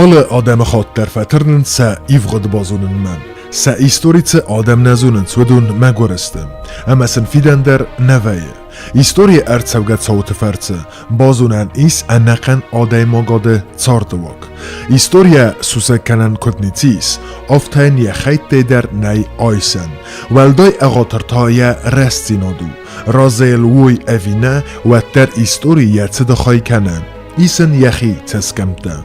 Алы адӕмыхатт дӕр фӕтырнынц сӕ ивгъуыд базонынмӕ. Сӕ истори цы адӕм нӕ зонынц, уыдон мӕгуыр сты. Ӕмӕ сын фидӕн дӕр нӕ вӕййы. Историйы ӕрцӕугӕ цауты фӕрцы базонӕн ис ӕнӕхъӕн адӕймагады цардыуаг. Историйӕ сусӕг кӕнӕн куыд ницы ис, афтӕ йын йӕ хӕйттӕй дӕр нӕй айсӕн. Уӕлдай ӕгъатыр та йӕ рӕстдзинад у. Разы йыл уой ӕви нӕ, уӕддӕр истори йӕ цыды хай кӕны. Ис ын йӕхи цӕсгӕмттӕ.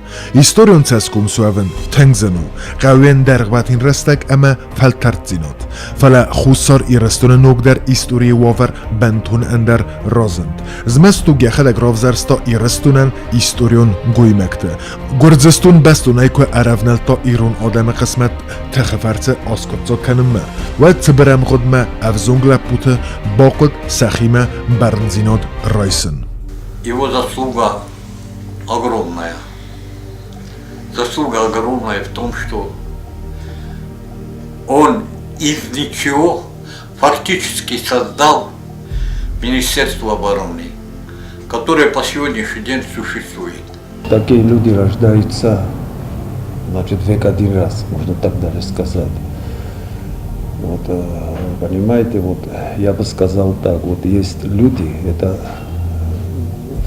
Историон цӕсгом суӕвын тынг зын у, хъӕуы дӕргъвӕтин рӕстӕг ӕмӕ фӕлтӕрддзинад. Фӕлӕ Хуссар Ирыстоны ногдӕр историйы уавӕр бынтон ӕндӕр разынд. Змӕстуг йӕхӕдӕг равзӕрста Ирыстонӕн историон гоймӕгты. Гуырдзыстон бӕстонӕй куы ӕрӕвнӕлдта ирон адӕмы хъысмӕт тыхы фӕрцы аскъуыддзаг кӕнынмӕ, уӕд цыбыр ӕмгъуыдмӕ ӕвзонг лӕппуты бахъуыд сӕхимӕ бӕрндзинад райсын. Его заслуга огромная. Заслуга огромная в том, что он из ничего фактически создал Министерство обороны, которое по сегодняшний день существует. Такие люди рождаются, значит, век один раз, можно так даже сказать. Вот, понимаете, вот я бы сказал так, вот есть люди, это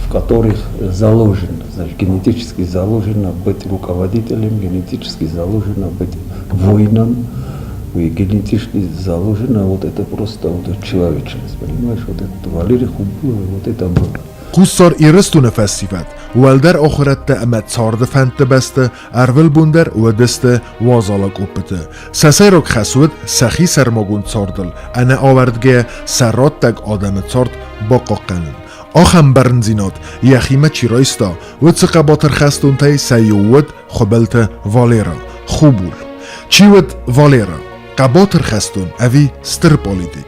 в которых заложено, значит, генетически заложено быть руководителем, генетически заложено быть воином, и генетически заложено вот это просто вот человечность, понимаешь, вот это Валерий Хубулов, вот это было. Хуссар Ирыстоны фӕсивӕд уӕлдӕр ахуырӕдтӕ ӕмӕ царды фӕндты бӕсты ӕрвылбон дӕр уыдысты уазалы къоппыты. Сӕ сӕйраг хӕс уыд сӕхи сӕрмагонд цардыл ӕнӕауӕрдгӕйӕ сӕ раттӕг адӕмы цард бахъахъхъӕнын. Ахӕм бӕрндзинад йӕхимӕ чи райста, уыцы хъӕбатыр хӕстонтӕй сӕ иу уыд Хуыбылты Валера, Хубул. Чи уыд Валера? Хъӕбатыр хӕстон ӕви стыр политик?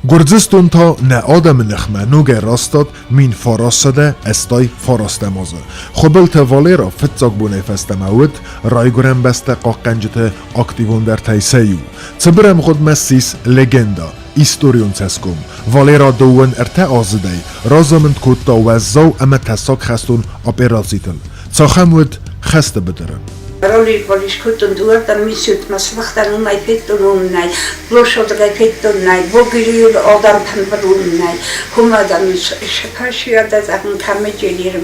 Гуырдзыстон та нӕ адӕмы ныхмӕ ногӕй растад 1989 азы. Хуыбылты Валера фыццаг бонӕй фӕстӕмӕ уыд райгуырӕн бӕстӕ хъахъхъӕнджыты активондӕртӕй сӕ иу. Цыбыр ӕмгъуыдмӕ ссис легенда, историон цӕсгом. Валера дыууын ӕртӕ аздзыдӕй разамынд кодта уӕззау ӕмӕ тӕссаг хӕстон операцитыл. Цахӕм уыд хӕсты быдыры? Ролик кодтон дыууӕрдӕм миссиутмӕ сывӕхтӕн уымӕй федтон уым нӕй, Лошодгай федтон нӕй, Богирийыл адӕм тымбыл уым нӕй, хуым адӕм фӕсивӕдӕ зӕгъын кӕмӕ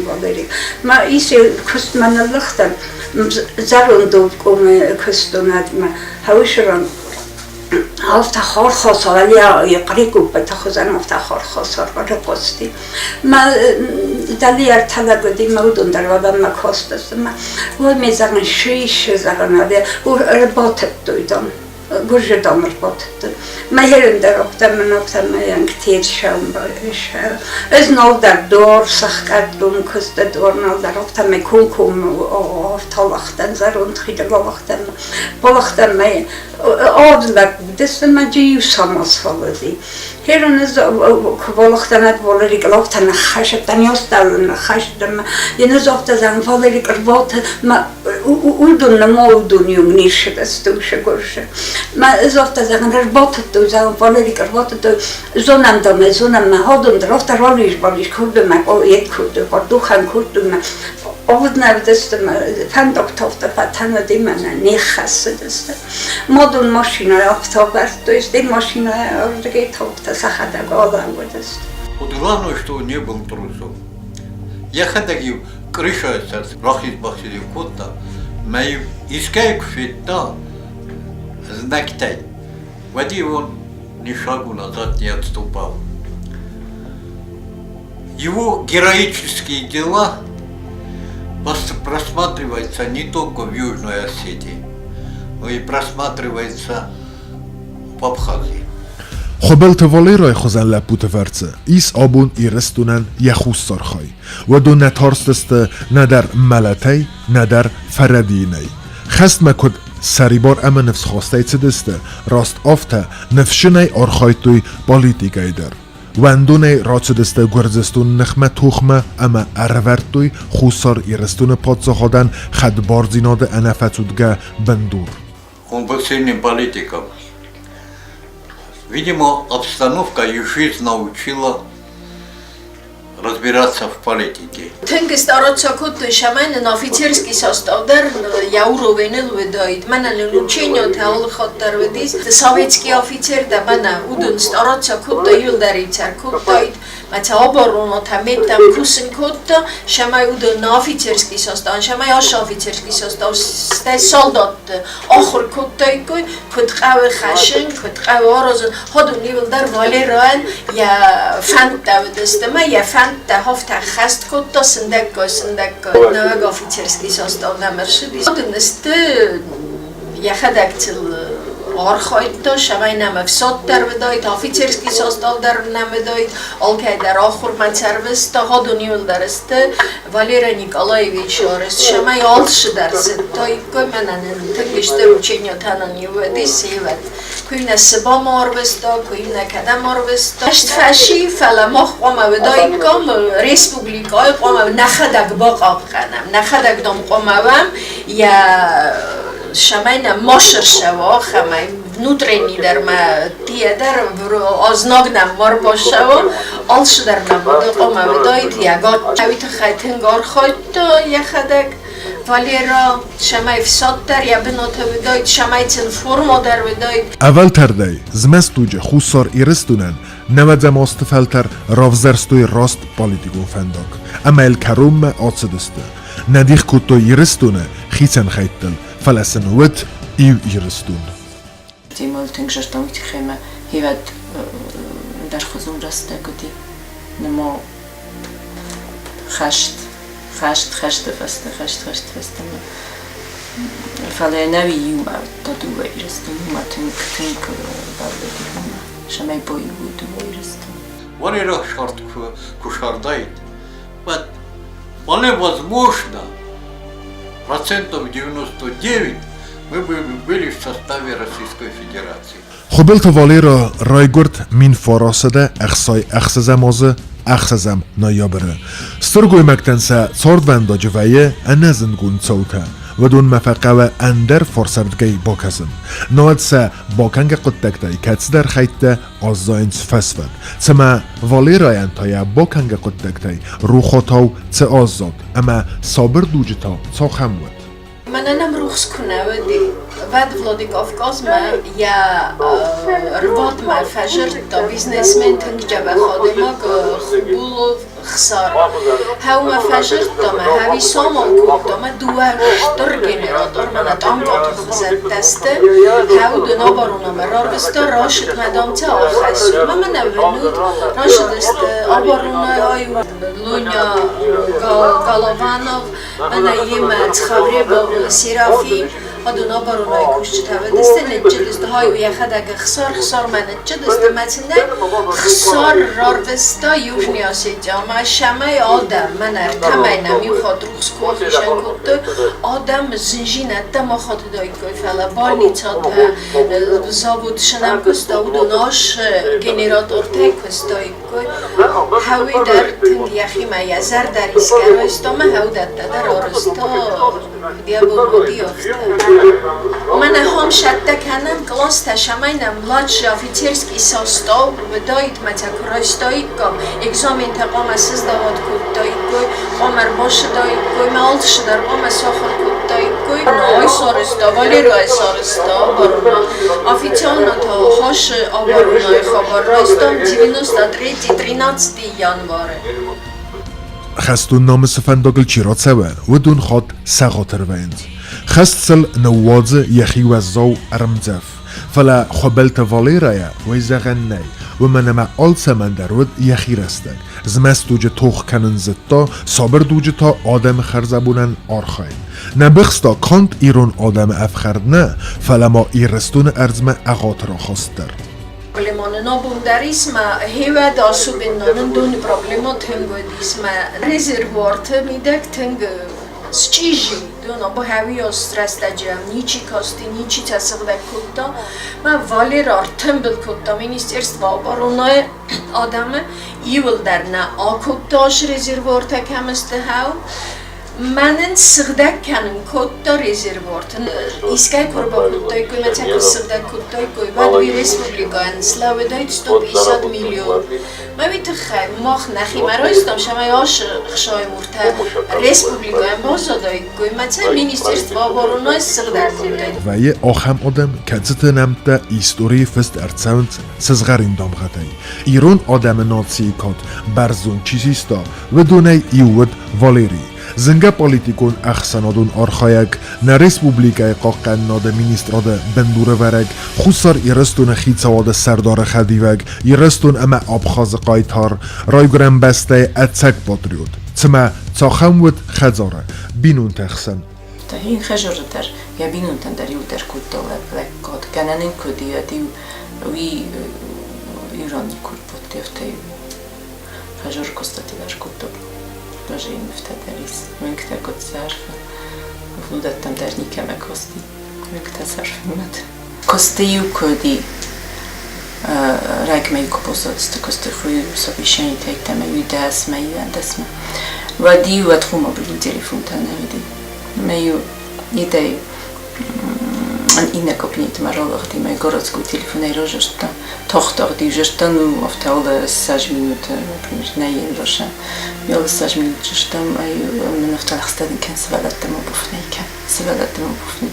Валерий. Ма исе куыстмӕ ныллыгътӕн, зӕронд обкомы куыстонадмӕ, хауысыран Афтӕ хорхосор, хърикуппӕты хуызӕн афтӕ хорхосор рыхъуысти. Мӕ дӕлиар тӕлӕг уыди, мӕ уыдон дӕр уӕлӕмӕ костысты. Мӕ уой ме зӕгъын шиш зӕгъын, ӕрбатыдтой дам. Гуырзыдам ӕрбатыдтой. Мӕ херын дӕр афтӕ мын афтӕ мӕ ӕнгтер Ӕз нал дӕр дор сӕхгӕдтон куысты дор нал дӕр афтӕ мӕ комкоммӕ афтӕ зӕронд хиды балахтӕн балахтӕн мӕ Однак десемаджи самосвалыди. Херон кволохтанат Валерик лохтан хашатан ёсталын хашдам енозохтазан Валерик рвот ма удун на молдун югнишедастуша горша. Ма зохтазан рвот зан Валерик рвот зонам даме зонам ма ходун рохта ролиш болиш курдума ет курду духан курдума Однавдестама фандоктofta patana нихасседеста. Модун машина автобус, то есть машина ордгейтofta сахада голангодест. Вот главное, что не был трусом. Йӕхӕдӕг-иу крышайы сӕр рахиз-бахиз-иу кодта, мӕ-иу искӕй куы федта знӕгтӕй, уӕд-иу он ни шагу назад не отступал. Его героические дела просматриваются не только в Южной Осетии, но и просматриваются в Абхазии. Хуыбылты Валерайы хуызӕн лӕппуты фӕрцы ис абон Ирыстонӕн йӕ хуссар хай. Уыдон нӕ тарстысты нӕдӕр мӕлӕтӕй, нӕдӕр фӕрӕдийынӕй. Хӕстмӕ куыд сӕрибар ӕмӕ ныфсхастӕй цыдысты, раст афтӕ ныфсджынӕй архайдтой политикӕйы дӕр. Уӕндонӕй рацыдысты Гуырдзыстоны ныхмӕ тохмӕ ӕмӕ ӕрӕвӕрдтой Хуссар Ирыстоны паддзахадӕн хӕдбардзинады ӕнӕфӕцудгӕ бындур. Он был сильным политиком. Видимо, обстановка и жизнь научила. Разбираться в политике. Тынг стараться кодтой, цӕмӕй нын офицерский состав дӕр йӕ уровеныл уыдаид. Мӕнӕ нын учениотӕ алы хатт дӕр уыдис. Советский офицер дӕ мӕнӕ уыдон стараться кодтой, иуылдӕр ицӕр кодтаид. Мӕ цӕ оборонотӕ медтӕм кусын кодта, цӕмӕй уыдон офицерский состав, цӕмӕй ас офицерский состав, стӕй солдатты ахуыр кодтаиккой, куыд хъӕуы хӕссын, куыд хъӕуы аразын. Ходун иуылдӕр Валерайӕн йӕ фӕндтӕ уыдысты ӕмӕ йӕ фӕндтӕ афтӕ ӕххӕст кодта сындӕггай-сындӕггай. Нӕуӕг офицерский состав нӕм ӕрцыдис. Ходун сты йӕхӕдӕг сыл архайдта, цӕмӕй нӕм ӕфсад дӕр уыдаид, офицерский состав дӕр нӕм уыдаид, алкӕй дӕр ахуырмӕ цӕрвыста. Ходун иуылдӕр сты Валерий Николаевич арӕзт, цӕмӕй алцыдӕр зыдтаиккой, мӕнӕн тынг стыр учениотӕ нын уыдис, севӕд. Куы нӕ Сыбамӕ арвыста, куы нӕ кӕдӕм арвыста. Хӕст фӕци, фӕлӕ мах хъуамӕ уыдаиккам республикӕйы, хъуамӕ нӕхӕдӕг бахъахъхъӕнӕм, нӕхӕдӕг дам хъуамӕ уӕм, йӕ цӕмӕй нӕ ма сырсӕуа, ахӕмӕй внутренний дӕр ма тие дӕр знаг нӕм ма рбассӕуа, алцыдӕр нӕм хъуамӕ уыдаид, йӕ уый тыххӕй тынг архайдта йӕхӕдӕг. Валера, цӕмӕй фсад дӕр йӕ бынаты уыдаид, цӕмӕй сын форма дӕр уыдаид. Ӕвӕлтӕрдӕй змӕстуджы Хуссар Ирыстонӕн нӕуӕдзӕм азты фӕлтӕр равзӕрстой раст политикон фӕндаг ӕмӕ йыл кӕронмӕ ацыдысты. Нӕ дих кодтой Ирыстоны хицӕн хӕйттыл, фӕлӕ сын уыд иу Ирыстон. Темыл тынг зӕрдӕмӕ тыххӕй хивӕд ӕндӕрхуызон рӕстӕг уыди. Немо хӕст, хӕст, хӕсты фӕстӕ, хӕст, хӕсты фӕстӕ. Фӕлӕ ӕнӕуи иумӕ уыдта дыууӕ Ирыстон, иумӕ тынг, тынг бӕллыд иумӕ, цӕмӕй баиу уой дыууӕ Ирыстон. Валера сӕрд куы сардаид, уӕд вполне возможно, процентов 99 мы бы были в составе Российской Федерации. Хуыбылты Валера райгуырд 1966 азы ӕхсӕзӕм ноябры. Стыр гоймӕгтӕн сӕ цардвӕндаджы вӕййы ӕнӕзындгонд цаутӕ. Уыдонмӕ фӕхъӕуы ӕндӕр фарсӕрдыгӕй бакӕсын. Науӕд сӕ бакӕнгӕ хъуыддӕгтӕй кӕцыдӕр хӕйттӕ аззайынц фӕсвӕд. Цымӕ Валерайӕн та йӕ бакӕнгӕ хъуыддӕгтӕй рухатау цы аззад ӕмӕ сабыр дуджы та цахӕм уыд? Мӕнӕн ӕм рухс куы нӕ уыди, уӕд Владикавказмӕ йӕ рвадмӕ фӕзырдта бизнесмен тынг дзӕбӕх адӕймаг Хубулов Хсар. Хӕумӕ фӕзырдта мӕ хӕви самал кодта мӕ дыууӕ стыр генератор мӕнӕ танкъаты хуызӕттӕ сты. Хӕу дын оборонамӕ рарвыста, рашыд мӕ дам цӕ ахӕссут. Мӕ мӕнӕ уынут, рашыдысты оборонайы Луня Голованов, Мӕнӕ йемӕ Цхавребов Серафим, адон оборонайы кусджытӕ уыдысты, ныджджыдысты, хай у йӕхӕдӕг ӕхсар, хсармӕ ныджджыдысты, мӕ цынӕ хсар рарвыста Южный Осетиямӕ, цӕмӕй адӕм, мӕнӕ ӕртӕмӕй нӕм иу хатт рухс куы ахизӕн кодтой, адӕм зынзинӕдтӕ ма хатыдаиккой, фӕлӕ больницатӕ, завод сынӕм куыста, уыдон ас генератортӕй куыстаиккой. Хӕуи дӕр тынг йӕхимӕ йӕ зӕрдӕ рисгӕ райста ӕмӕ хӕудӕттӕ дӕр арӕзта, йӕ бон уыди, афтӕ. Мӕнӕ хом сӕттӕ кӕнӕм къластӕ, цӕмӕй нӕм младший офицерский состав уыдаид мӕ сӕ куы райстаиккам, экзаментӕ хъуамӕ сыздавад кодтаиккой, хъуамӕ ӕрбацыдаиккой, мӕ алцыдӕр хъуамӕ сахуыр кодтаиккой. Ай сарӕзта, Валерий сарӕзта оборона. Официально та хӕсы оборонайы хабар райстам 93 13 январы. Хӕстон намысы фӕндагыл чи рацӕуы, уыдон хатт сӕгъатыр вӕййынц. Хӕст сыл ныууадзы йӕхи уӕззау ӕрмдзӕф. Фӕлӕ Хуыбылты Валерӕйӕ уый зӕгъӕн нӕй, уымӕн ӕмӕ алцӕмӕн дӕр уыд йӕхи рӕстӕг. Змӕст дуджы тох кӕнын зыдта, сабыр дуджы та адӕмы хӕрзӕбонӕн архайын. Нӕ быхста канд ирон адӕмы ӕфхӕрд нӕ, фӕлӕ ма Ирыстоны ӕрдзмӕ ӕгъатыр ахаст дӕр. Проблеманы набон дӕр ис мӕ хевӕд особенно доны проблема тынг уыдис мӕ резервуарты мидӕг тынг счъизи дон або хӕуиос рӕстӕджы ничи касти, ничи цӕ сыгъдӕг кодта. Мӕ Валера ӕртымбыл кодта Министерство оборонайы адӕмы иуылдӕр нӕ акодта ас резервуартӕ кӕм сты хӕу. Мӕнӕн сыгъдӕг кӕнын кодта резервуарты. Искӕй куы ӕрбакодтаиккой, мӕ цӕ куы ссыгъдӕг кодтаиккой, уӕд уый республикӕйӕн слӕууыдаид 150 миллион. Мӕ уый тыххӕй мах нӕхимӕ райстам, цӕмӕй ацы хсайы муртӕ республикӕйӕн баззадаиккой, мӕ цӕ Министерство оборонӕй ссыгъдӕг кодтаид. Вӕййы ахӕм адӕм, кӕцыты нӕмттӕ историйы фыст ӕрцӕуынц сызгъӕрин дамгъӕтӕй. Ирон адӕмы нацийы кад бӕрзонд чи систа, уыдонӕй иу уыд Валерий. Зынгӕ политикон ӕхсӕнадон архайӕг, нӕ республикӕйы хъахъхъӕнынады министрады бындурӕвӕрӕг, Хуссар Ирыстоны хицауады сӕрдары хӕдивӕг, Ирыстон ӕмӕ Абхазы хъайтар, райгуырӕн бӕстӕйы ӕцӕг патриот. Цымӕ цахӕм уыд хӕдзары, бинонты хсӕн? Ин хӕзары дӕр йӕ бинонтӕн дӕр иудӕр кодта лӕггад. Гӕнӕн ын куыд и, ӕд-иу уый ирон никуы рбадти, афтӕ-иу хӕзары куыстытӕ дӕр кодта. Даже нывтӕ дӕр ис. Уынгтӕ куыд сӕрфы, уыдӕттӕм дӕр никӕмӕ касти. Уынгтӕ сӕрфынмӕ. Куысты-иу куыд и, рӕгмӕ-иу куы баззадысты куысты хуы совещанитӕ ӕмӕ-иу дӕсмӕ, иуӕндӕсмӕ. Уӕд-иу уӕд хъомабыл телефонтӕ нӕ уыди. Ӕмӕ-иу идӕй иннӕ кабинетмӕ ралыгъди, мӕ городской телефонӕй разырдта. Тагъд-тагъд-иу зӕрдта, ну, афтӕ алы ссӕдз минуты, например, нӕ йын роса. Алы ссӕдз минут зӕрдтам, ай мын афтӕ лӕгъстӕ дын кӕн, сывӕллӕттӕ ма буфнӕй кӕн, сывӕллӕттӕ ма буфнӕй.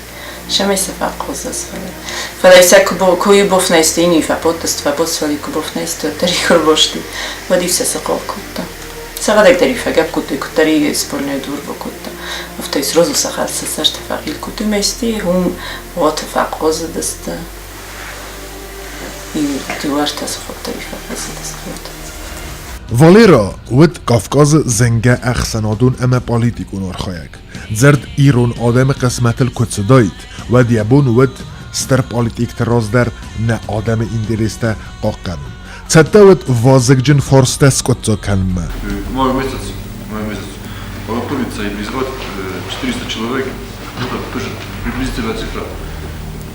Сӕмӕй сӕ фӕхъхъуыдзӕ сфӕлӕ. Фӕлӕ сӕ куы буфнӕйсты, ин фӕпоттыст, фӕпотт, фӕлӕ куы буфнӕйсты, уӕддӕр их ӕрбости, уӕд-иу сӕ сыхъал кодта. Сӕхӕдӕг дӕр-иу фӕгӕпп кодтой, куыддӕр спорная дур бакодта. Афтӕ сразу сӕ сӕ цӕсты фӕхъил кодтой мӕсти, уым уаты фӕхъхъуызыдысты. Дыууӕртӕ сыхъуыдтой фӕхъхъуызыдысты. Валера уыд Кавказы зынгӕ ӕхсӕнадон ӕмӕ политикон архайӕг. Дзырд ирон адӕмы хъысмӕтыл куы цыдаид, уӕд йӕ бон уыд стыр политикты раз дӕр нӕ адӕмы интерестӕ хъахъхъӕнын. Цӕттӕ уыд вазыгджын фарстӕ скъуыддзаг кӕнынмӕ. К маю месяц, маю месяц подготовиться и призвать 400 человек, ну, это тоже приблизительная цифра.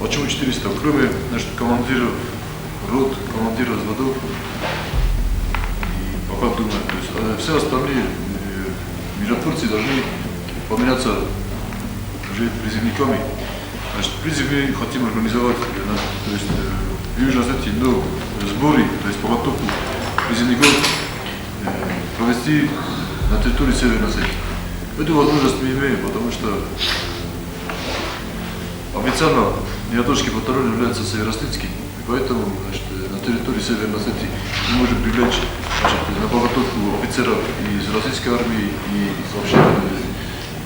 Почему 400? Кроме, значит, командиров рот, командиров взводов, и пока думаю, то есть все остальные миротворцы должны поменяться уже призывниками. Значит, призыв мы хотим организовать, то есть в Южной Осетии, но сборы, то есть подготовку призывников провести на территории Северной Осетии. Эту возможность мы имеем, потому что официально Миротворческий батальон является североосетинским, и поэтому, значит, на территории Северной Осетии мы можем привлечь, значит, на подготовку офицеров из российской армии и вообще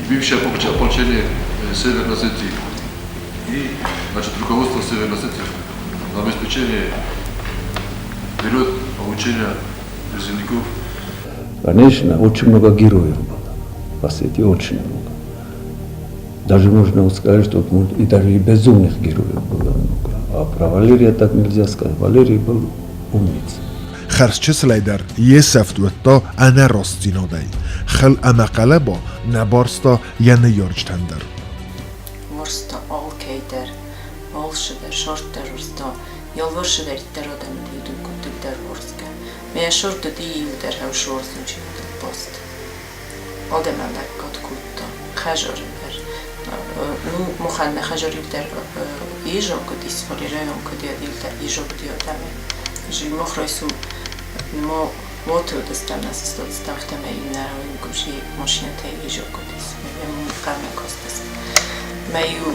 и бывшее ополчение Северной Осетии и, значит, руководство Северной Осетии на обеспечение берет обучение призывников. Конечно, очень много героев было в Осетии, очень много. Даже можно сказать, что вот, и даже и безумных героев было много. А про Валерия так нельзя сказать. Валерий был умница. Хӕрзчысылӕй дӕр йе сӕфт уыдта ӕнӕрастдзинадӕй. Хыл ӕмӕ хъӕлӕба нӕ барста йӕ ныййарджытӕн дӕр. Уарзта алкӕй дӕр, алцы дӕр, сӕрд дӕр уарзта, ялварсыдӕриддӕр адӕмы иудын кодтой дӕр уарзгӕ. Мӕ сӕрд уыди иудӕр хӕусы уарзондзинадыл баст. Адӕмӕн лӕггад кодта, хӕзары дӕр. Ну, махӕн нӕ хӕзар иудӕр езог уыдис, Валерӕйон куыд иудӕр езог уыди адӕмӕй. Мах райсом ма уаты уыдыстӕм, нӕ сыстадыстӕм, афтӕмӕй иннӕ гуырдзы машинӕтӕй езог уыдис. Хъӕрмӕ кастысты. Мӕ-иу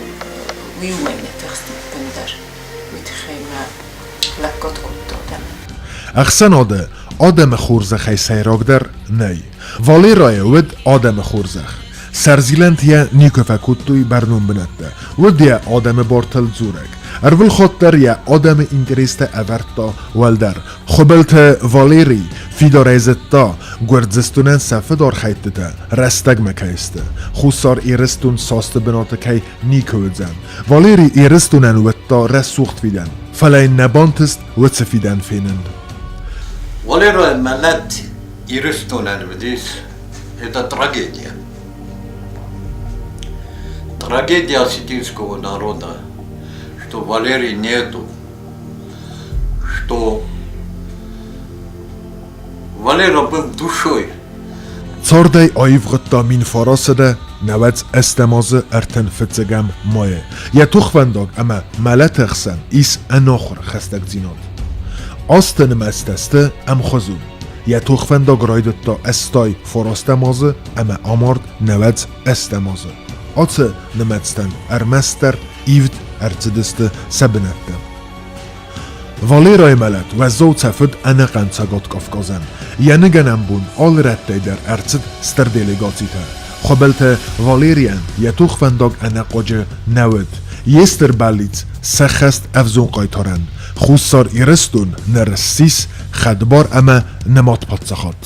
уый уымӕй нӕ тыхсти ӕппындӕр. Уый тыххӕй мӕ лӕггад кодта адӕмӕн. Ӕхсӕнады адӕмы хорзӕхӕй сӕйрагдӕр нӕй. Валерайы уыд адӕмы хорзӕх. Сӕрзилӕнты йӕ никуы фӕкодтой бӕрнон бынӕттӕ, уыд йӕ адӕмы бартыл дзурӕг. Ӕрвылхатт дӕр йӕ адӕмы интерестӕ ӕвӕрдта уӕлдӕр. Хуыбылты Валерий фидарӕй зыдта, Гуырдзыстонӕн сӕ фыдархӕйдтытӕ рӕстӕгмӕ кӕй сты, Хуссар Ирыстон састы бынаты кӕй никуы уыдзӕн. Валерий Ирыстонӕн уыдта рӕсугъд фидӕн, фӕлӕ йын нӕ бантыст уыцы фидӕн фенын. Валерийы мӕлӕт Ирыстонӕн уыдис это трагедия. Трагедия осетинского народа, что Валерий нету, что Валера был душой. Цардӕй аивгъуыдта 1998 азы 31 майы. Йӕ тохвӕндаг ӕмӕ мӕлӕты хсӕн ис ӕнахуыр хӕстӕгдзинад. Азты нымӕцтӕ сты ӕмхуызон. Йӕ тохвӕндаг райдыдта 89 азы ӕмӕ амард 98 азы. Ацы нымӕцтӕн ӕрмӕстдӕр ивд ӕрцыдысты сӕ бынӕттӕ. Валерайы мӕлӕт уӕззау цӕф уыд ӕнӕхъӕн Цӕгат Кавказӕн. Йӕ ныгӕнӕн бон алы рӕттӕй дӕр ӕрцыд стыр делегацитӕ. Хуыбылты Валерийӕн йӕ тохвӕндаг ӕнӕхъуаджы нӕ уыд. Йе стыр бӕллиц сӕххӕст ӕвзонг хъайтарӕн. Хуссар Ирыстон ныр ссис хӕдбар ӕмӕ нымад паддзахад.